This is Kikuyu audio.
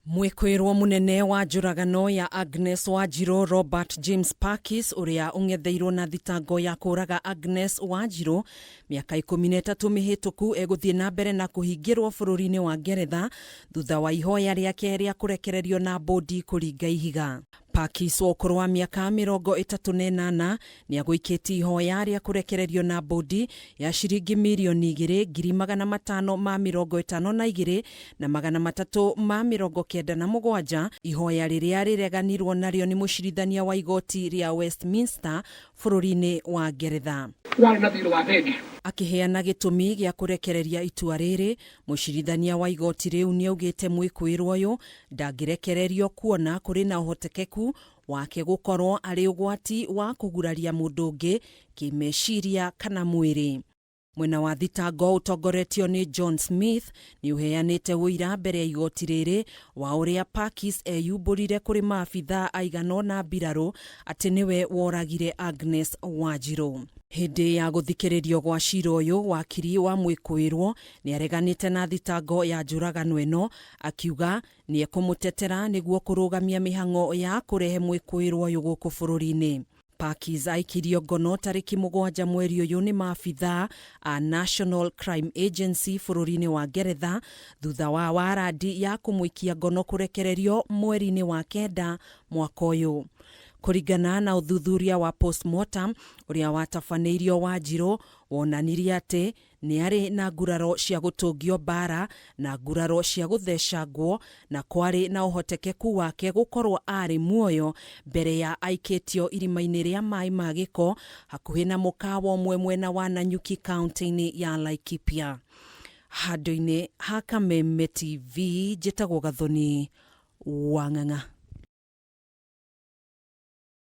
Mwĩkũĩrwo mũnene wa njũragano ya Agnes Wanjiru Robert James Parkis ũrĩa ũng'etheirwo na thitango ya kũũraga Agnes Wanjiru mĩaka 13 mĩhĩtũku egũthiĩ na mbere na kũhingĩrwo bũrũri-inĩ wa Ngeretha thutha wa ihoya rĩake rĩa kũrekererio na mbũndi kũringa ihiga. Parkes wa ũkũrũ wa mĩaka 38 nĩagũikĩtie ihoya rĩa kũrekererio na mbũndi ya ciringi mirioni igĩrĩ ngiri magana matano ma mĩrongo ĩtano na igĩrĩ na magana matatũ ma mĩrongo kenda na mũgwanja, ihoya rĩrĩa rĩreganirwo narĩo nĩ mũcirithania wa igoti rĩa Westminster bũrũri-inĩ wa Ngeretha. Warĩ na thiirĩ wa bengi. Akĩheana gĩtũmi gĩa kũrekereria itua rĩrĩ, Mũcirithania wa igoti rĩu nĩaugĩte mwĩkũĩrwo ũyũ ndangĩrekererio kuona kũrĩ na ũhotekeku wake gũkorwo arĩ ũgwati wa kũguraria mũndũ ũngĩ kĩmeciria kana mwĩrĩ. Mwena wa thitango ũtongoretio nĩ John Smith nĩũheanĩte ũira mbere ya igoti rĩrĩ wa ũrĩa Parkes eyumbũrire kũrĩ maabithaa aigana ũna mbirarũ atĩ nĩwe woragire Agnes Wanjiru. Hĩndĩ ya gũthikĩrĩrio gwa cira ũyũ, wakiri wa mwĩkũĩrwo nĩareganĩte na thitango ya njũragano ĩno akiuga nĩekũmũtetera nĩguo kũrũgamia mĩhang'o ya kũrehe mwĩkũĩrwo ũyũ gũkũ bũrũri-inĩ. Parkes aikirio ngono tarĩki mũgwanja mweri ũyũ nĩ maabithaa a National Crime Agency bũrũri-inĩ wa Ngeretha thutha wa warandi ya kũmũikia ngono kũrekererio mweri-inĩ wa kenda mwaka ũyũ. Kũringana na ũthuthuria wa postmortem ũrĩa watabanĩirio Wanjirũ wonanirie atĩ nĩ arĩ na nguraro cia gũtũngio mbaara na nguraro cia gũthecangwo na kwarĩ na ũhotekeku wake gũkorwo aarĩ muoyo mbere ya aikĩtio irima-inĩ rĩa maĩ ma gĩko hakuhĩ na mũkawa ũmwe mwena wa Nanyuki kaunti-inĩ ya Laikipia. Handũ-inĩ ha Kameme TV njĩtagwo Gathoni Wang'ang'a.